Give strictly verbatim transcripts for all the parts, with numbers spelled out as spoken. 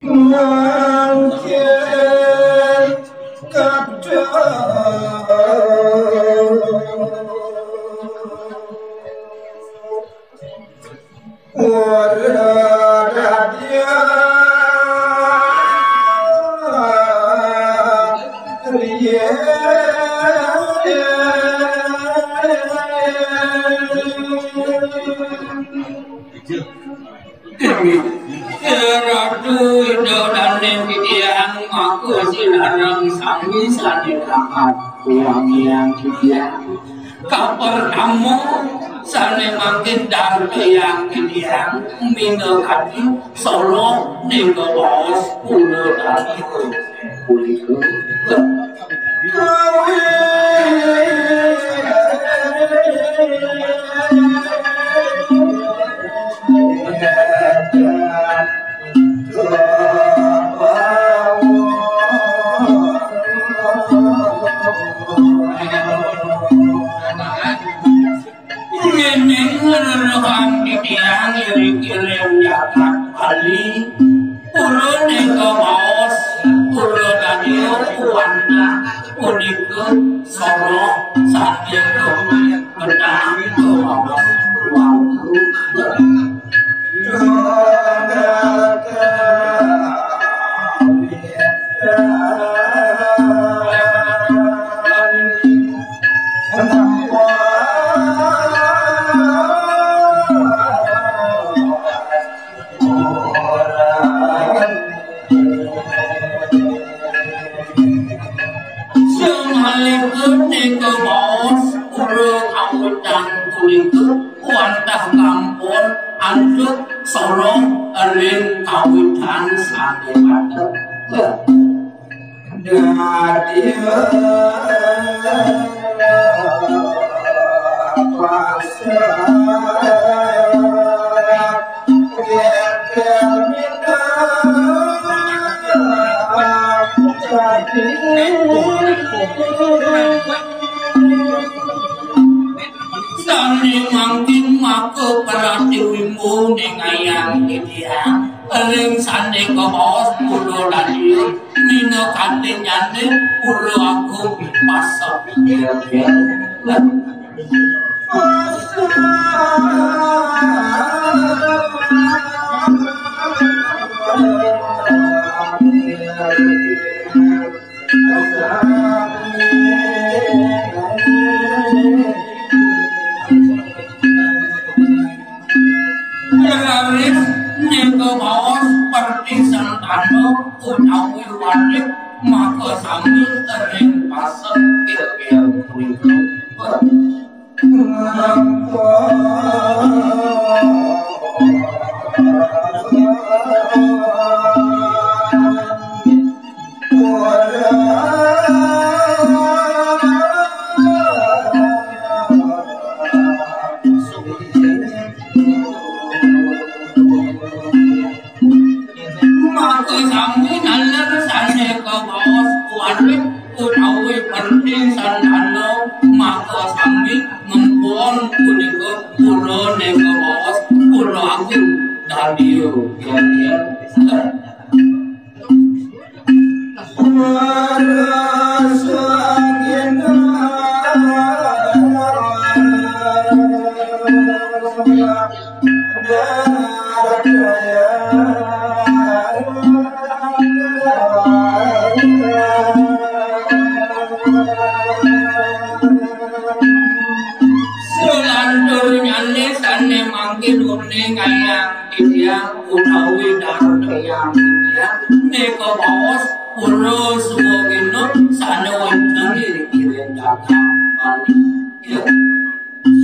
Mangkin kadang ora dadi riyen. Demi Ratu Ida Daning Titiang, maka sinareng sami sane dahat wangiang titiang. Kapertama sane mangkin dartayang titiang, minakadi soroh ning baos kula dadi punika. Ngening lerehan titiang iring-iring jagat Bali. Pura nika baos, pura dadi wantah punika soroh saking gedang baos wau. Sumaliku nika baos, pura kawitan punika wantah kampun antuk soroh ring kawitan sane patut. Dadi pasrah ketel minang dadi. Sane mangkin maka pratiwimbu ningayang titiang ring sane kabaos pura dadi, minakadinnyane pura agung pasok. Raris nika baos pertisentana utawi warik maka sami ring pasek kirkir punika. Maka sami naler sane kabaos kuarit utawi perti sandana, maka sami ngempon punika pura neka baos pura agung dadi. Sulanturnyane sane mangkin uning ayang titiang utawi dartayang titiang, nika baos pura swagina sane wenten ring jagat Bali. Ya.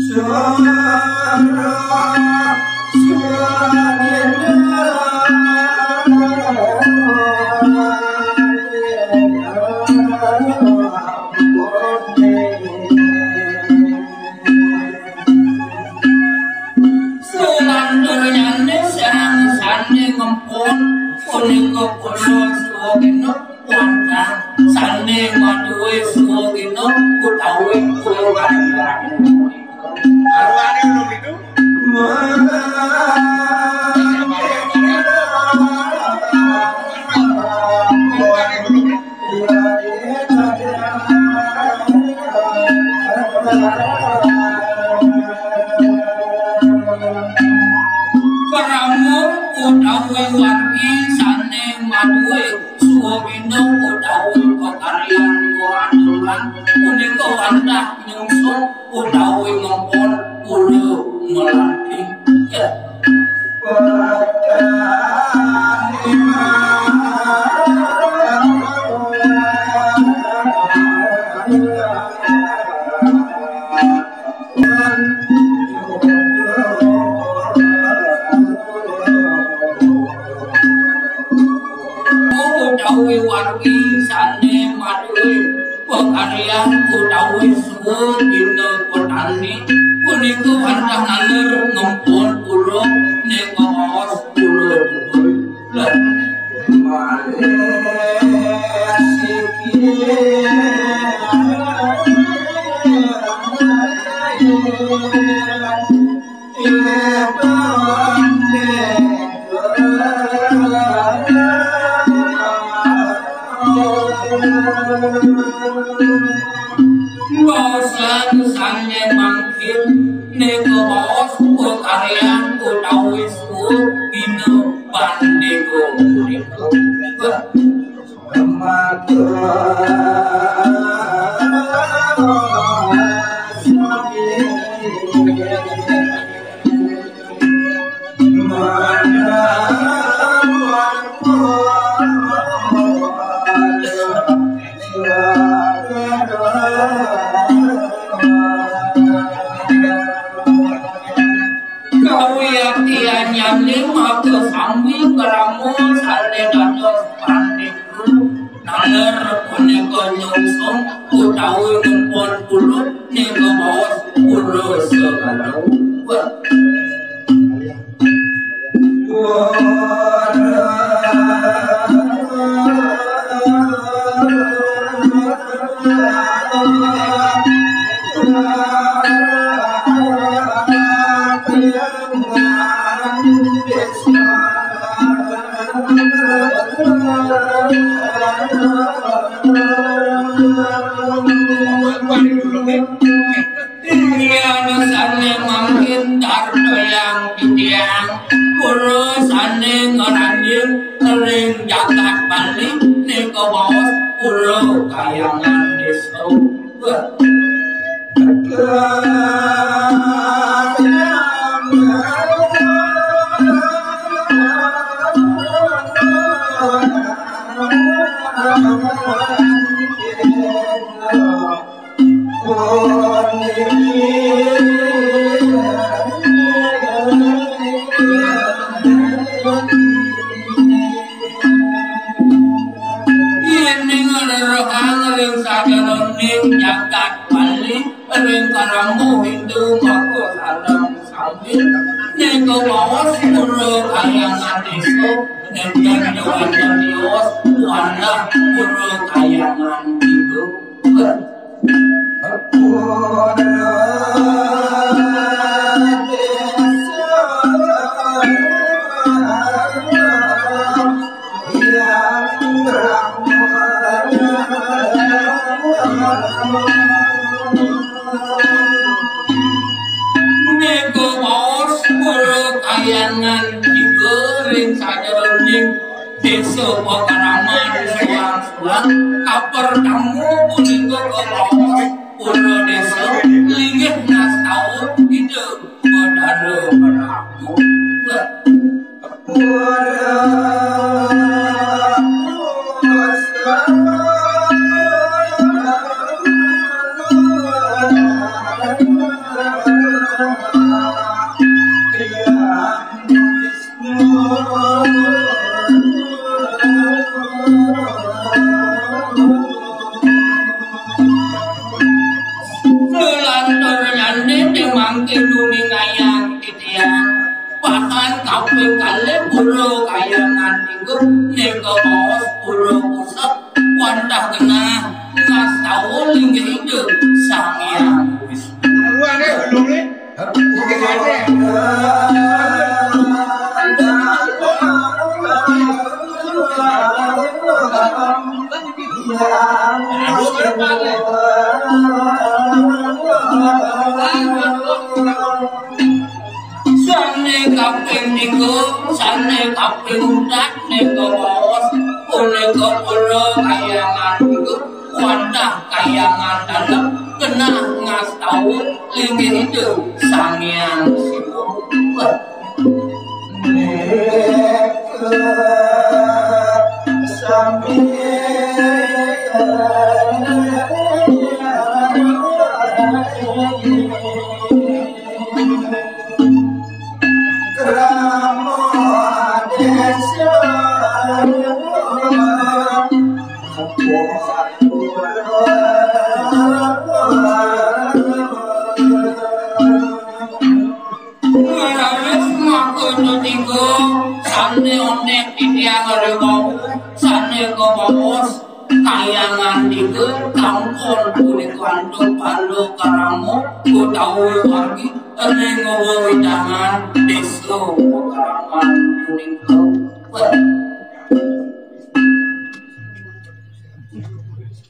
Sura swagina. Sulanturnyane sang sane ngempon punika kula swagina wantah sane maduwe swagina utawi kula. Arwane ngono gitu. Parama utawi wargi sané madué swabina utawi pakaryan kurantungan punika wantah nyungsung utawi ngempon pura melanting. Ya. Utawi wargi sané madué pakaryan utawi swabina petani punika wantah naler ngempon pura nika maos pura. Lah. Baosan sané mangkin nika baos pakaryan utawi suud dina pandega punika. Kawiyatian nyané maka sami krama sané dados pandega. Naler punika nyungsung utawi ngempon pura nika maos pura segala. Inggih sané mangkin tarpéyang titiang pura sané ngranjing ring jagat Bali nika baos pura Kahyangan Désa. Yéning rerehang ring sajeroning jagat Bali, ring karama Hindu maka sareng sami, nika baos pura Kahyangan Désa, nénten wénten tios wantah pura Kahyangan Tiga. Nika baos pura Kahyangan Tiga ring sajeroning Désa Pakraman suang-suang. Kapertama punika kabaos pura désa, linggih ngastawa Ida Batara Prabu. Lantur nyané mangkin nguningayang titiang, pakan kaping kalih pura Kahyangan Tiga nika baos pura Puseh, wantah genah ngastawa linggih Ida Sang Hyang Wisnu. Sané kaping tiga Sané kaping empat ning kawaos punika kula Kahyangan Tingkir, wantah Kahyangan Dalem, genah ngastawa linggih Ida Sang Hyang Siwa. Sami Raris mangkono tiga, sané onek titiang rimau, sané kabaos Kahyangan Tingkir, kampun punika antuk pala karama utawi wargi ring wewidangan Désa Pakraman punika.